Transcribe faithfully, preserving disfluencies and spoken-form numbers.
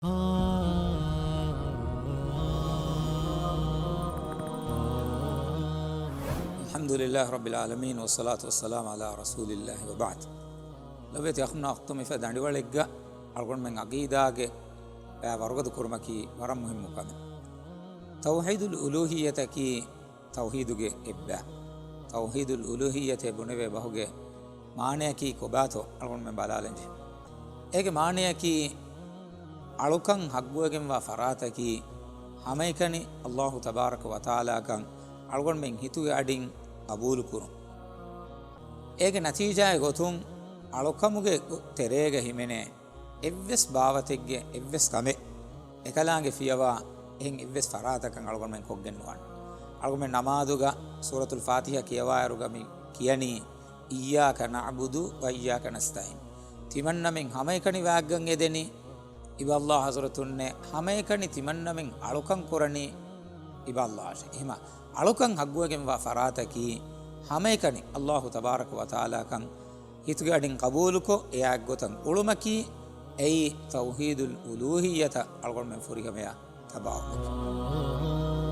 الحمد لله رب العالمين، والصلاة والسلام على رسول الله وبعد. ލޮބުވެތި އަޚުންނާ އުޚްތުން، މިފަދަ ދަނޑިވަޅެއްގަ އަޅުގަނޑުމެން ޢަޤީދާގެ ބައި ވަރުގަދަ ކުރުމަކީ ވަރަށް މުހިއްމު ކަމެއް. ތައުޙީދުލް އުލޫހިއްޔަތަކީ ތައުޙީދުގެ އެއްބައި. ތައުޙީދުލް އުލޫހިއްޔަތޭ ބުނެވޭ ބަހުގެ މާނަޔަކީ ކޮބާތޯ އަޅުގަނޑުމެން ބަލާލަންޖެހޭ. އޭގެ މާނަޔަކީ، އަޅުކަން ޙައްޤުވެގެންވާ ފަރާތަކީ ހަމައެކަނި ﷲ ތަބާރަކަ ވަތަޢާލާކަން އަޅުގަނޑުމެން ހިތުގެ އަޑިން ޤަބޫލުކުރުން. އޭގެ ނަތީޖާއެއް ގޮތުން އަޅުކަމުގެ ތެރޭގަ ހިމެނޭ އެއްވެސް ބާވަތެއްގެ އެއްވެސް ކަމެއް އެކަލާނގެ ފިޔަވާ އެހެން އެއްވެސް ފަރާތަކަށް އަޅުގަނޑުމެން ކޮށްގެން ނުވާނެ. އަޅުގަނޑުމެން ނަމާދުގަ ސޫރަތުލް ފާތިޙާ ކިޔަވާއިރުގަ މި ކިޔަނީ، "إياكَ نَعْبُدُ وَإِيَّاكَ نَسْتَعِينُ." ތިމަންނަމެން ހަމައެކަނި ވާގަން އެދެނީ އިބަ ﷲ ޙަޟްރަތުންނޭ، ހަމައެކަނި ތިމަންނަމެން އަޅުކަން ކުރަނީ އިބަ ﷲ އަށޭ. އެހެމަ އަޅުކަން ޙައްޤުވެގެންވާ ފަރާތަކީ ހަމައެކަނި ﷲ ތަބާރަކަ ވަތަޢާލާކަން ހިތުގެ އަޑިން ޤަބޫލުކޮށް، އެއާ އެއްގޮތަށް އުޅުމަކީ، އެއީ ތައުޙީދުލް އުލޫހިއްޔަތަށް އަޅުގަނޑުމެން ފުރިހަމަޔަށް ތަބާވުމަކީ.